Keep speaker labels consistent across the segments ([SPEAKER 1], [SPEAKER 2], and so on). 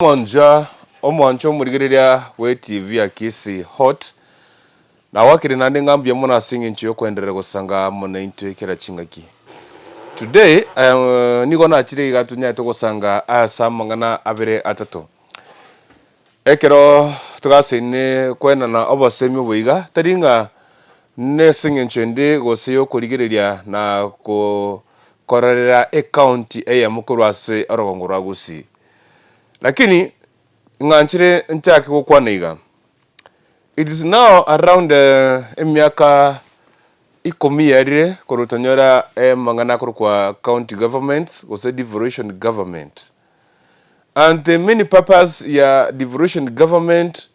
[SPEAKER 1] Omwancha omwancha omorigereria bwe TV ya Kisii Hot, nagwakire naende ng'a mbuya mono ase eng'encho yokoenderera gosanga amo naintwe kera chingaki. Today nigo nachire iga tonyarete gosanga ase amang'ana abere atato. Ekero togasaine koenana obosemi obo iga, tari ng'a nase eng'encho ende gose yokorigereria na kororera ecounty eyemo korwa ase orogongo rwa Gusii. Lakini ng'anchire nchake gokwana iga, it is now around emiaka ikomi yaerire korwa tonyora amang'ana akorokwa county governments gose devolution government. And the main purpose ya devolution government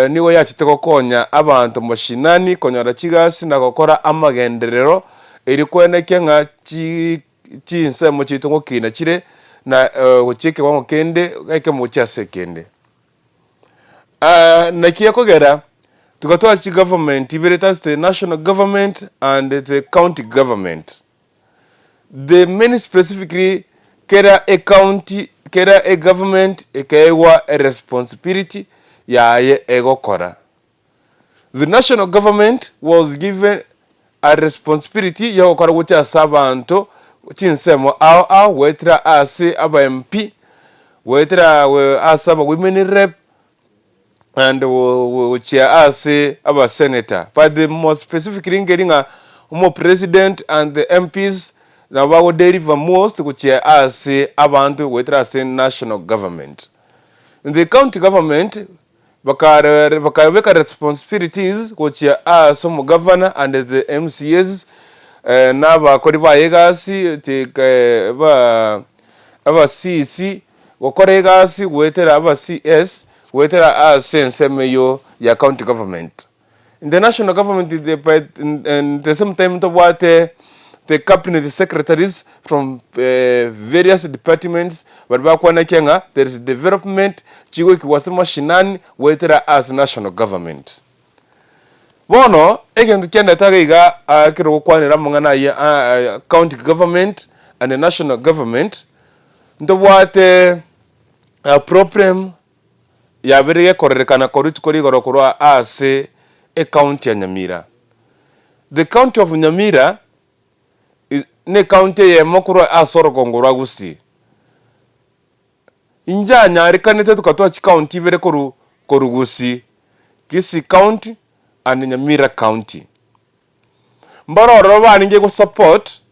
[SPEAKER 1] nigo yachete gokonya abanto mashinani konyora chigasi na gokora amagenderero erio koenekia ng'a chi chinsemo chiaito ngokina chire na gochia ekewango kende ekemo gochia ase ekende. Naki ekogera tiga tware chigovernment ibere that's the national government and the county government. The main specifically kera ecounty kera egovernment ekaegwa eresponsibility yaye egokora. The national government was given a responsibility yogokora gocha ase abanto chinsemo ao ao goetera ase aba MP, goetera ase aba women rep and gochia ase aba senator. But the more specifically nkeri ng'a omo president and the MPs nabo bago deliver most gochia ase abanto goetera ase national government. The county government Bakabeka responsibilities gochia ase omogavana and the MCAs na abakori baye egasi aba CC gokora egasi goetera aba CS goetera ase ensemo eyio ya county government. In the national government the by the same time ntobwate the cabinet secretaries from various departments baria bakwanaki ng'a there is development chigoikigwa ase mashinani goetera ase national government. Bono egento kiandete iga iga ekero ogokwanera amang'ana ayio county government and national government ntobwate problem yabeire gekorerekana korwa rituko rigoro korwa ase ecounty ya Nyamira. The county of Nyamira ne ecounty eyemo korwa ase orogongo rwa Gusii. Injanyarekanete tokatwara chicounty ibere korwa korwa Gusii, Kisii county and Nyamira county. Mbare ororo barenge go support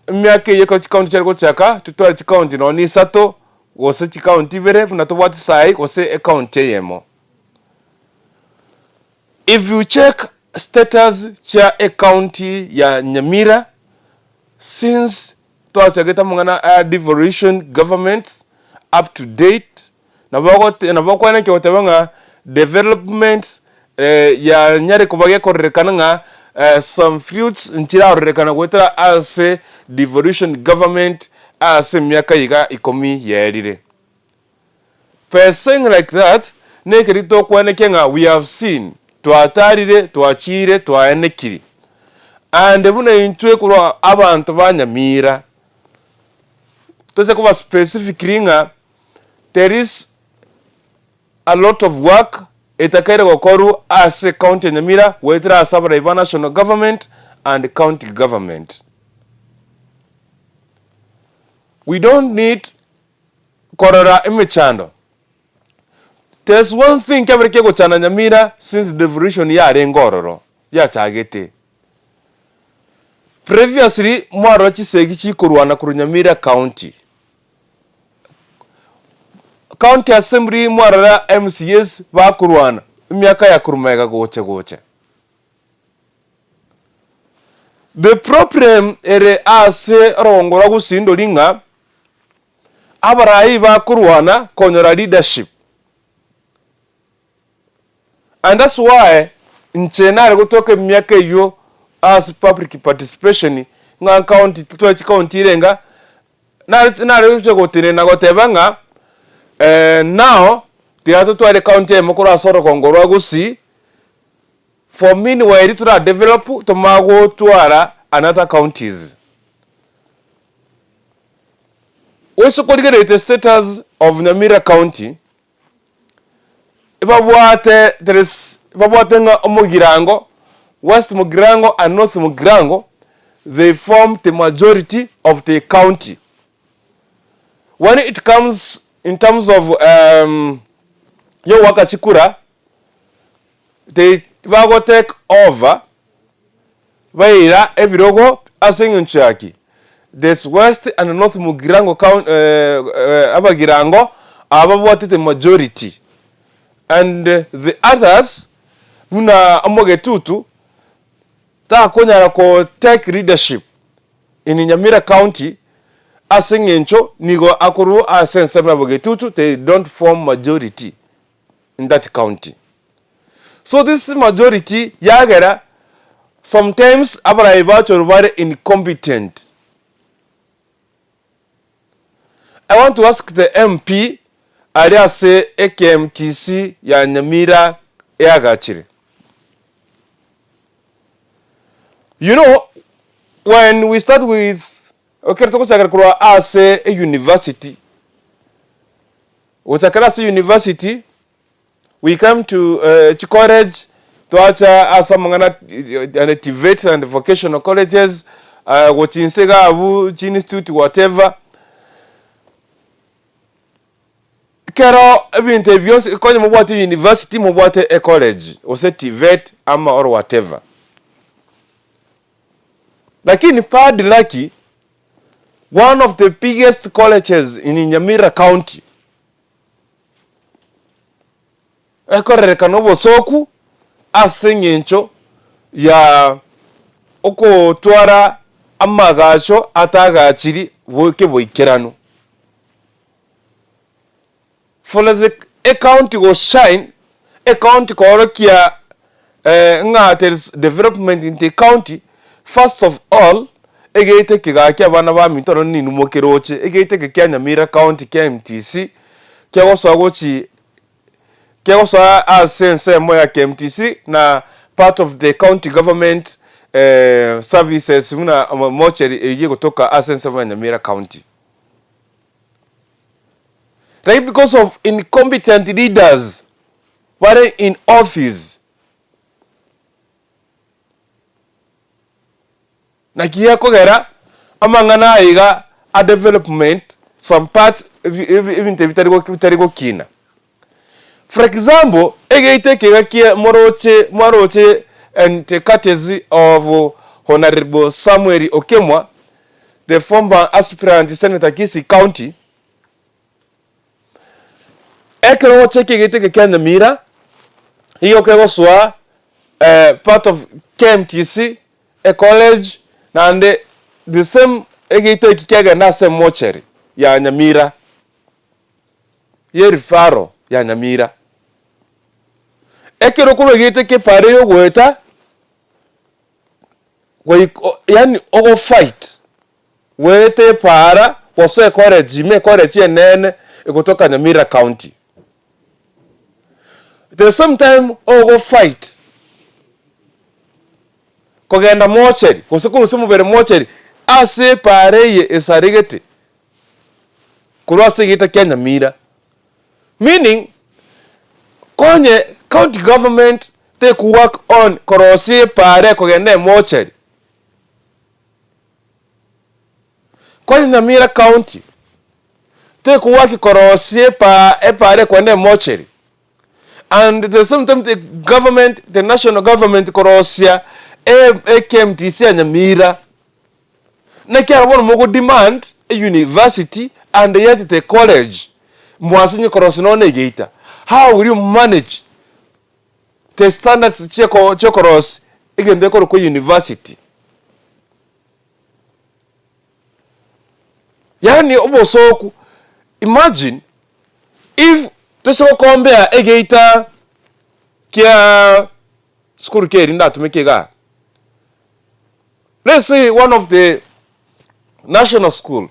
[SPEAKER 1] emiaka eye ekero chicounty chiare gochaka, totware chicounty nonye na isato, gose chicounty ibere buna tobwate saii gose ecounty eyemo. If you check status chia ecounty ya Nyamira since twachagete amang'ana aya devolution governments up to date, nabo ogote nabo okwaneki goteba ng'a development yanyare koba gekorerekana ng'a some fruits nchirarorekana goetera ase devolution government ase emiaka iga ikomi yaerire. Per saying like that, nekeri tokwanekia ng'a we have seen, twatarire, twachire, twaenekiri. And buna intwe korwa abanto ba Nyamira, tote koba specifically ng'a there is a lot of work etakaire gokorwa ase ecounty ya Nyamira goetera ase abarai ba national government and county government. We don't need korora emechando. There's one thing kiabere kegochanda Nyamira since devolution yarenge ororo, yachagete. Previously mwarora chisegi chikorwana korwa Nyamira county. County assembly mwarora MCAs bakorwana emiaka ya korwa magega gocha gocha. The problem ere ase orogongo rwa Gusii ndori ng'a abarai bakorwana konyora leadership and that's why inche nare gotoka emiaka eywo ase public participation ng'a county totware chicounty irenga nare nare gocha gotenena goteba ng'a now tiga totware ecounty eyemo korwa ase orogongo rwa Gusii For meanwhile tora develop tomanye gotwara another counties. Oise korigereria the status of Nyamira County, ebabwate there is babwate ng'a omogirango, West Mugirango and North Mugirango, they form the majority of the county. When it comes in terms of yogoaka chikura, they bago take over baira ebirogo ase eng'encho ya ki? There's West and North Mugirango coun Abagirango aba babwatete majority and the others buna omogetutu takonyara ko take leadership in Nyamira county ase eng'encho nigo akorwa ase ensemo ya Bogetutu they don't form majority in that county. So this majority yagera sometimes abarai bachorwa bare incompetent. I want to ask the MP aria ase eKMTC ya Nyamira eagachire. You know when we start with ekero togochakera korwa ase euniversity, gochakera ase university We come to chicollege, twacha ase amang'ana and TVETs and vocational colleges, gochia inse iga abwo chiinstitute whatever. Ekero ebinto ebi bionsi konya mobwate university mobwate ecollege gose TVET ama or whatever. Lakini bad lucky, one of the biggest colleges in Nyamira county. Ekorerekana obosooku ase engencho ya okotwara amagacho atagachiri keboikeranu. For the ecounty go shine, ecounty koorokia ng'a there is development in the county, first of all, egeite eke gaki abana baminto nonye ninwe mokeroche, egeite eke kia Nyamira county kia MTC, kegosoa gochi kegosoa ase ensemo ya KMTC na part of the county government services buna mortuary eyio egotoka ase ensemo ya Nyamira county. Lakini because of incompetent leaders bare in office, Naki gekogera amang'ana aya iga a development some parts ebinto ebi bitari gokina. For example, egeita eke iga kia moroche mwaroche and the courtesy of Honourable Samuel Okemwa, the former aspirant senator Kisii County, Ekero ogocha ekegeita eke kia Nyamira, nigo kegosoa part of KMTC, ecollege, naende the same egeita eki kiagenda ase emortuary ya Nyamira, ye referral ya Nyamira. Ekero okorwa egeita eke epara eye ogoeta, goika yaani ogofight. Goeta epaara gosoa ecollege ime, ecollege enene egotoka Nyamira county. The same time ogo fight kogenda mortuary gose korusia omobere mortuary ase epaara eye esaregete korwa ase egeita kia Nyamira. Meaning konye county government teku work on korosia epaara ekogenda emortuary. Konya Nyamira county tekowaki korosia epa epaara ekogenda emortuary and the same time the government the national government korosia e KMTC ya Nyamira naki aro bono mogo demand e university and yet the college mwasinye korosia nonya na egeita how will you manage the standards chieko chiokorosia egento ekorokwa university. Yaani obosooku, imagine if tose gokombea egeita kia sukuru keri ndatumeke igaa, let's say one of the national school,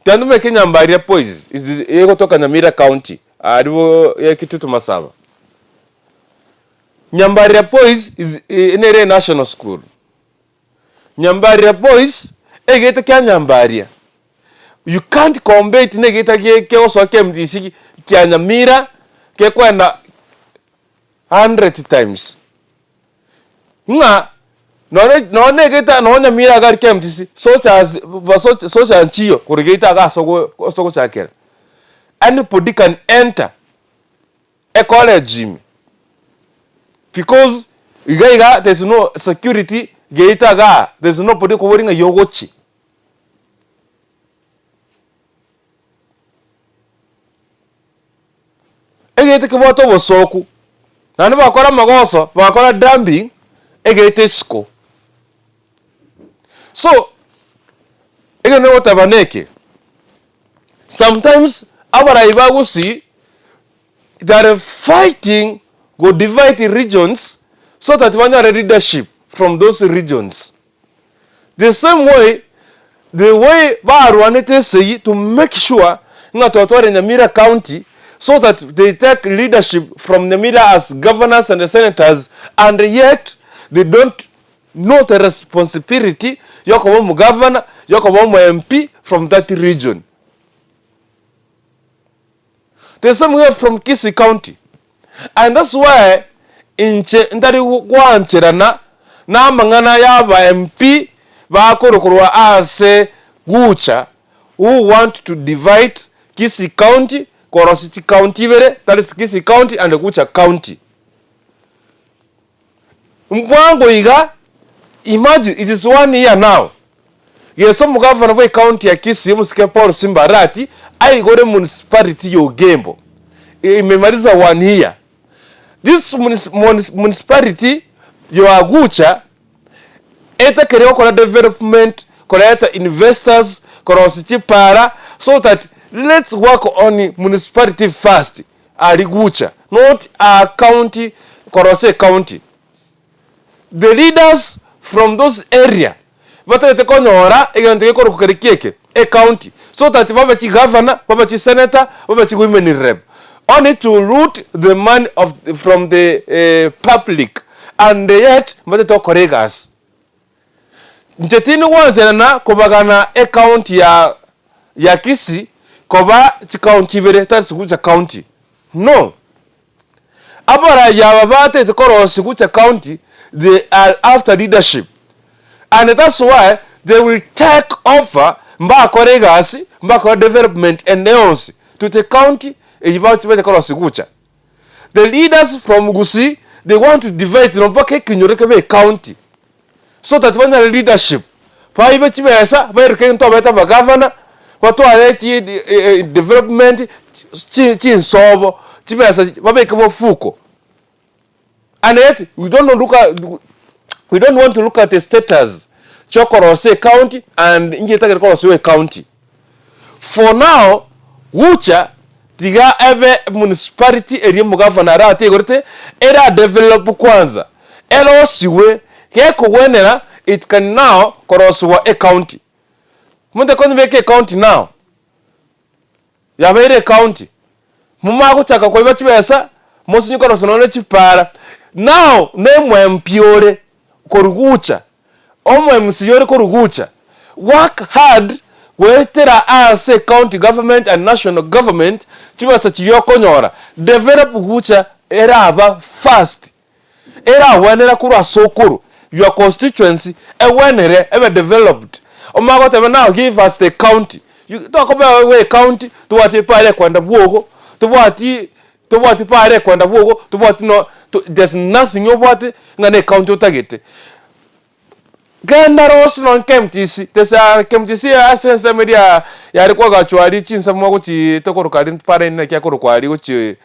[SPEAKER 1] tiga ntumeke Nyambaria Boys is egotoka Nyamira county aria ya Kitutu Masaba. Nyambaria Boys is nere enational school. Nyambaria Boys, egete kia Nyambaria. You can't compare it na egeita kegosoa KMTC kia Nyamira gekwenda hundred times. Ng'a nonye nonye na egeita nonye Nyamira iga aria KMTC soldiers basocha soldier nchiyo korwa geita iga ase ogo ase ogochakera. Anybody can enter ecollege ime because iga iga there is no security geita igaa there is nobody okoboria ng'ai ogochia. Egete kebwate obosooku, naende bakora amagoso, bakora dumping, egete isiko. So, egento nogoteba neke, sometimes abarai ba gusii they are fighting go divide regions so that banyore leadership from those regions. The same way, the way barwanete esegi to make sure ng'a twatware Nyamira county so that they take leadership from Nyamira as governors and senators and yet they don't know the responsibility yokoba omogavana, yokoba omo MP from that region. The same way from Kisii county and that's why inche ntari gwancherana na amang'ana ya aba MP bakorokorwa ase Gucha who want to divide Kisii county korosia chicounty ibere tari Kisii county and Gucha county. Mbwango iga, imagine it is one year now, gese omogavana bwe county ya Kisii omosike Paul Simba Arati aigore municipality ya Ogembo, imemaliza one year. This municipality ya Agucha etakeri gokora development, koreta investors, korosia chipara so that let's work on municipality first. Aria gucha not a county korosia ecounty. The leaders from those area batagete konyora egento gekorokwa kere ki eke ecounty so that babe chigavana, babe chisenator, babe chi women rep only to loot the money of from the public and yet mbatagete gokora egasi. Inche tindi gwancherana kobagana ecounty ya ya Kisii koba chicounty ibere tari Sugucha county no. Abarai aba batete korosia Sugucha county they are after leadership and that's why they will take over mbakore egasi mbakore development ende yonsi to the county eyio bache korosia Sugucha. The leaders from Gusii they want to divide mpaka ekenyoro kebe ecounty so that banyare leadership baibe chibesa baeruke egento baete abagavana batware chi development chi chinsobo chibesa babeke mofuko and yet we don't look at we don't want to look at the status chiokorosia ecounty and inki etagete korosiwa ecounty. For now gucha tiga ebe municipality eria omogavana arate igorete era develop kwanza erosiwe gekogwenera it can now korosiwa ecounty. Monto konyebeka ecounty now yabeire ecounty momagochaka koiba chibesa mosinye korosia nonye chipara now ne omo MP ore korwa gucha Omo MCA ore korwa Gucha, work hard goetera ase county government and national government chibesa chiria okonyora, develop Gucha eraba fast, eragwenera korwa ase okorwa your constituency egwenere ebe developed. Omanye goteba now give us the county, tokobewa ecounty tobwati epara ekwenda bwogo, tobwati tobwati para ekwenda bwogo, tobwati no there's nothing obwate ng'a ne ecounty otagete. Genda rosie nonye KMTC, there's a KMTC ase ensemo eria yare koagachwa aria chinsemo gochi tokoroka aria para ende naki akorokwa aria gochi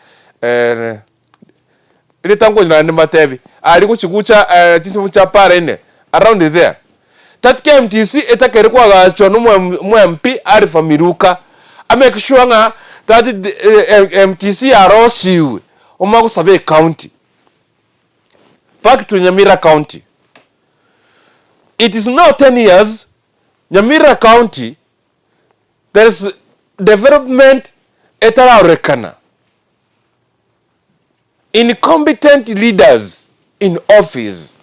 [SPEAKER 1] ritango naende mbatebi, aria gochi gucha chinsemo chia para ime around there. That KMTC etakeri koagachwa na omo MP Alpha Miluka, a make sure ng'a that MTC yarosiwe omanye gosaba ecounty. Back to Nyamira county, it is now 10 years Nyamira county there is development etararorekana, incompetent leaders in office,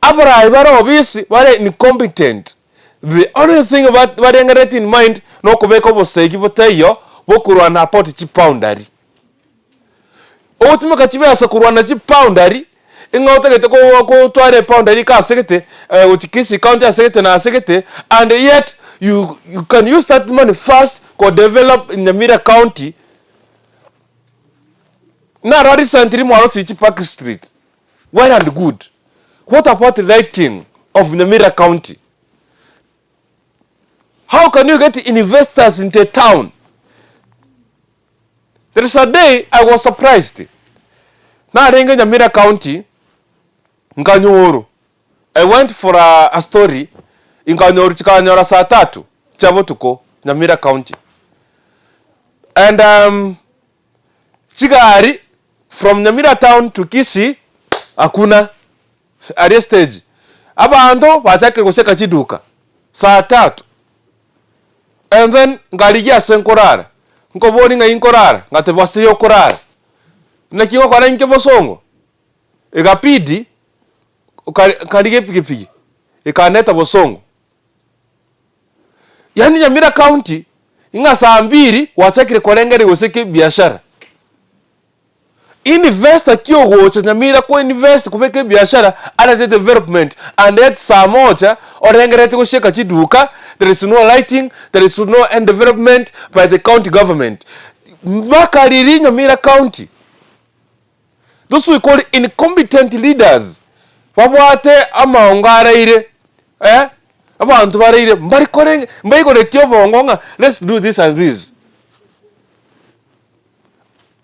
[SPEAKER 1] abarai bare obisi bare incompetent. The only thing barengereti in mind nokobeka obosegi botaiyo bokorwana about chiboundary. Ogotumeka chibesa korwana chiboundary, ing'a otagete gotwara eboundary ika ase gete gochia Kisii county ase gete na ase gete, and yet you you can use that money first ko develop Nyamira county. Naro recently mwarosirie chipark street, well and good, what about lighting of Nyamira county? How can you get investors into a town? There is a day I was surprised, narenge Nyamira county nkanyorwa, I went for a, a story nkanyorwa chikanyora saa tatu chia botuko Nyamira county and um, chigari from Nyamira town to Kisii hakuna aria stage abanto bachakire goseka chiduka saa tatu And then nkarigia ase nkorara, nkoboria ng'ai nkorara, ngatebwa ase okorara. Naki ngokora inche bosongo? Egabidi nkarigia epigipigi, ekandeta bosongo. Yaani Nyamira county, ng'a saa mbiri gwachakire korengereria gose ki ebiashara. Investor ki ogocha Nyamira ko invest kobeka ebiashara arete development and yet saa moja orengereti gochieka chiduka there is no lighting there is no any development by the county government mpaka riri Nyamira county those we call incompetent leaders babwate amaongo araire eh abanto baraire mbari korenge mbaigoreti obongo ng'a let's do this and this.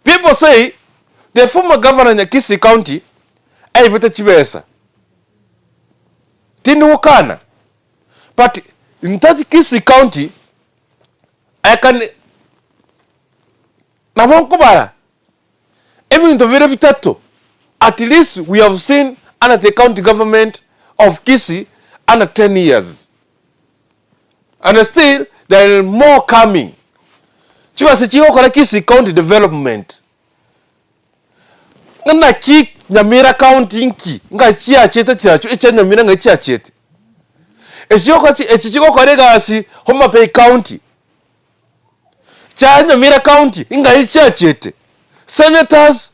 [SPEAKER 1] People say the former governor Nyakisi county aibete chibesa. Tindi gokana but in that Kisii county I can nabo nkobara ebinto bire bitato at least we have seen under the county government of Kisii under 10 years. And still there are more coming. Chibase chigokora Kisii County development. Naki Nyamira County nki nga chiachete chiachwo echia Nyamira ng'ai chiachete. Echi echi chigokora egasi Homa Bay County. Chia Nyamira County ng'ai chiachete. Senators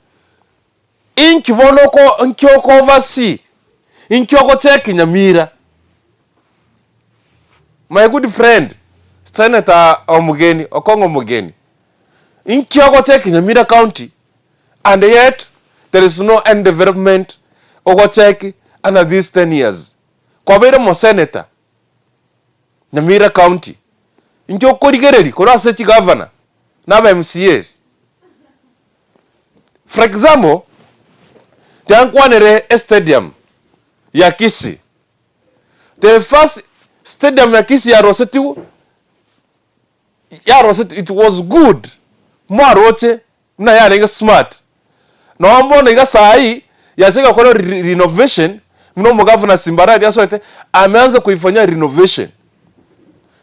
[SPEAKER 1] inki bono oko inki oko oversee inki ogocheck Nyamira. My good friend Senator Omogeni Okong'o Omogeni, inki ogocheck Nyamira County and yet there is no any development ogocheck under these 10 years. Kwabeire omosenator Nyamira County, inki okorigereria korwa ase chigavana na aba MCAs? For example, tiga nkwanere estadium ya Kisii. The first stadium ya Kisii yarosetigwe, yarosetigwe it was good, mwaroche buna yarenge smart. Nonye bono iga saii yachaka gokora renovation buna omogavana Simba Arati asoete, ameanza koifanyia renovation.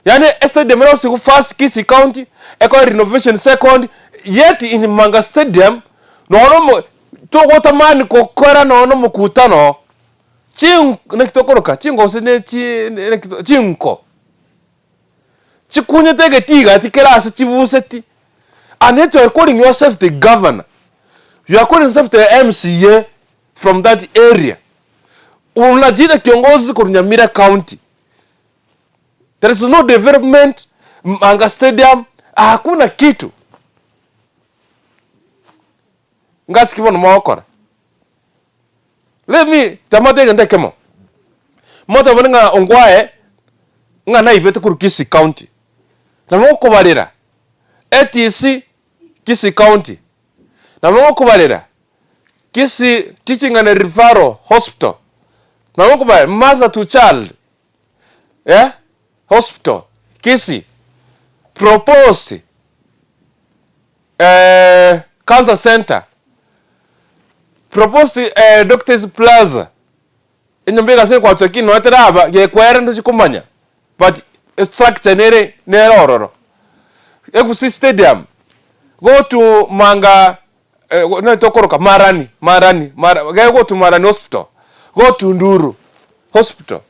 [SPEAKER 1] Yaani estadium erosigwe first Kisii county, ekore renovation second, yet in Manga stadium nonye omo togotamani gokora nonye omokutano. Chin naki tokoroka chingoso ne chi naki to chinko, chikunyete egetii gati kere ase chibuseti, and yet you are calling yourself the governor, you are calling yourself the MCA from that area, unajiita kiongozi korwa Nyamira county, there is no development, Manga stadium, hakuna kitu. Ngasi ki bono mogokora? Let me tamate egento ekemo, motebane ng'a ongwae ng'a naibete korwa Kisii County, nabo ngokobarera ATC Kisii County, nabo ngokobarera Kisii Teaching and Referral Hospital, nabo ngokobarera Mother to Child eh Hospital Kisii, proposed Cancer Centre, proposed Doctors Plaza, enyomba egase ekwachwa lakini nonya teraba gekwera ntochi komanya but estructure nere nere ororo. Egusii Stadium, go to Manga naki tokoroka Marani Marani Mara genda go to Marani Hospital, go to Nduru Hospital.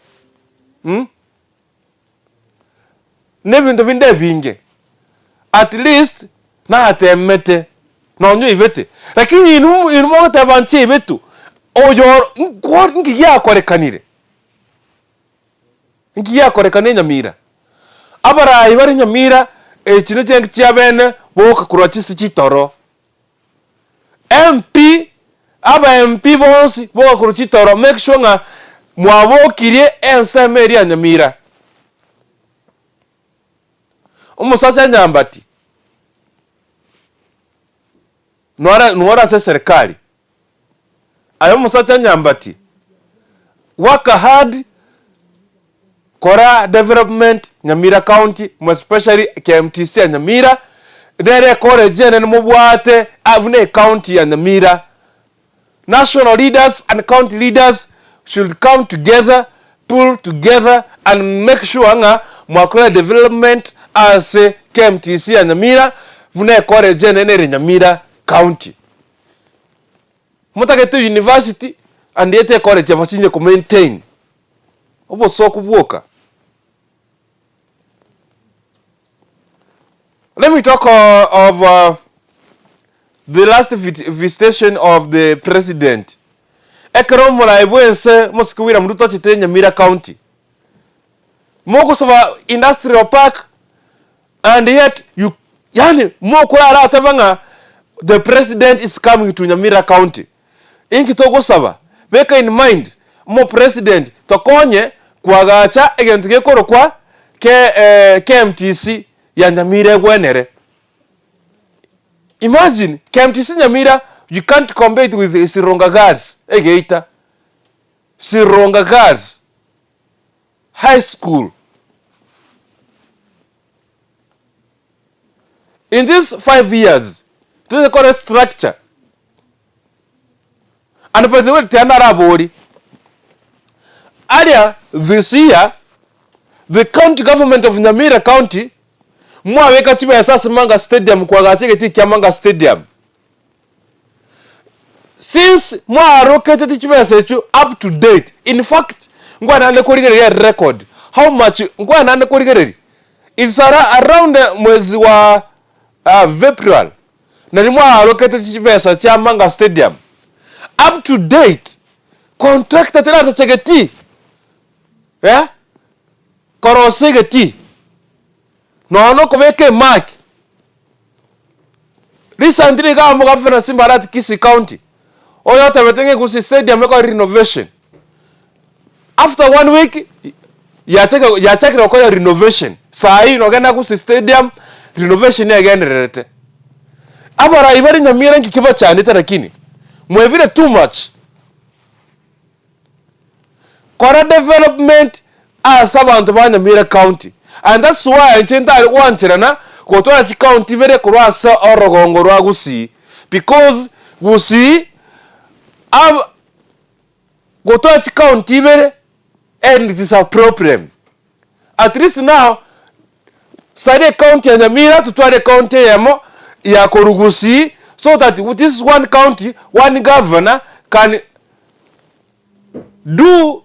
[SPEAKER 1] Na ebinto binde ebinge. At least natemete nonya oibete, lakini inwe inwe mogoteba nche ibetwe, oyo nko nki giakorekanire? Nki giakorekanire Nyamira? Abarai bare Nyamira echi ne chianki chia bene boka korwa chise chitoro. MP, aba MP bonsi boka korwa chitoro make sure ng'a mwabokirie ensemo eria ya Nyamira. Omosacha Nyambati, nore nore ase eserekari, aye omosacha Nyambati, work hard kora development Nyamira county more especially KMTC ya Nyamira, nere ecollege enene mobwate buna ecounty ya Nyamira. National leaders and county leaders should come together, pull together and make sure ng'a mwakora development ase KMTC ya Nyamira buna ecollege enene ere Nyamira county. Motagete university and yet ecollege abachinye ko maintain obosoku bwoka. Let me talk of the last visitation of the president. Ekero omorai bwense omosike William Ruto achete Nyamira county, mogosaba industrial park and yet you yaani mokorara atebe ng'a the president is coming to Nyamira county. Inki togosaba? Beka in mind omopresident tokonye koagacha egento gekorokwa KMTC ya Nyamira egwenere. Imagine KMTC Nyamira you can't compare it with Sironga Girls egeita. Sironga Girls High School. In this 5 years tokore structure and by the way tiga narabori aria this year the county government of Nyamira county mwabeka chibesa ase Manga stadium kwagacha egetii kia Manga stadium since mwaroketeti chibesa echio up to date in fact nkwane naende korigereria record how much nkwane naende korigereria it's around mwezi wa April nari mwarokete chibesa chia Manga stadium up to date contractor teratachegeti eh korosia egetii nonya na okobeka emark. Recently iga omogavana Simba Arati Kisii County, oyo otebete ng'a Gusii Stadium ekore renovation, after one week yachaka yachakire gokora renovation, saa hii nogenda Gusii Stadium renovation egendererete. Abarai bare Nyamira nki kebachandete lakini, mwebire too much. Kora development ase abanto ba Nyamira County and that's why inche ntari gwancherana gotwara chicounty ibere korwa ase orogongo rwa Gusii because Gusii ab gotwara chicounty ibere and it is a problem. At least now saria ecounty ya Nyamira totware ecounty eyemo ya korwa Gusii so that this one county one governor can do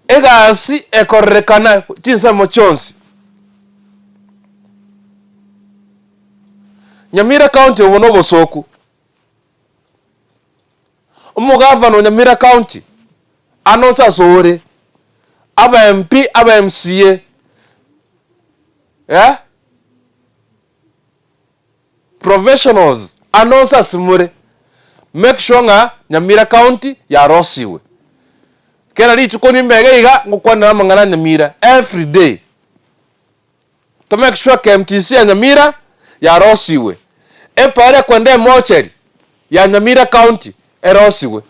[SPEAKER 1] egasi ekororekana chinsemo chionsi. Nyamira county obo na obosoku. Omogavana o Nyamira county anonse ase ore, aba MP, aba MCA, eh, professionals anonse ase more, make sure ng'a Nyamira county yarosiwe. Kera rituko nimbe iga iga ngokwanera amang'ana a Nyamira every day. To make sure KMTC ya Nyamira yarosiwe, epaara ekwenda emocheri ya Nyamira county erosiwe.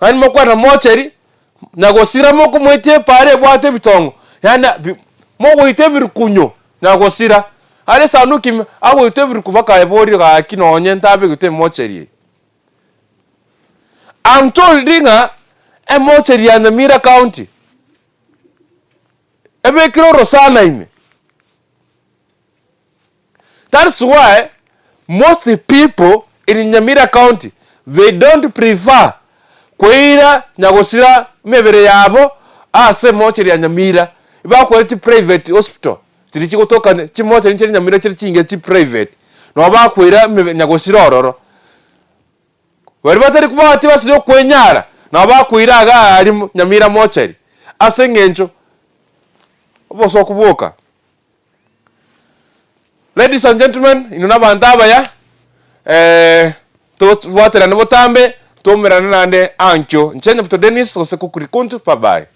[SPEAKER 1] Yaani mokwana mocheri, nyagosira mokomoitia epaara ebwate ebitongo, yaani bi mogoita ebirukunyo nyagosira, are esanduki ime agoitwa ebiruku mpaka aeborie gaki nonye ntabegete emocheri eye. I'm told ng'a emocheri ya Nyamira county. Ebekire orosana ime. That's why most people in Nyamira county they don't prefer koira nyagosira emebere yabo ase emocheri ya Nyamira. Bakoira chi private hospital chiria chigotoka chimochari chire Nyamira chire chingiya chi private, nabo bakoira emebe nyagosira ororo. Baria batari kobwatia basire okwenyara, nabo bakoira iga aria Nyamira mochari, ase eng'encho obosoku bwoka. Ladies and gentlemen, inwe na abanto abaya, tobwaterane botambe, toumerane naende ankio. Inche Nyabuto Dennis gose Kukuri Kuntu, bye bye.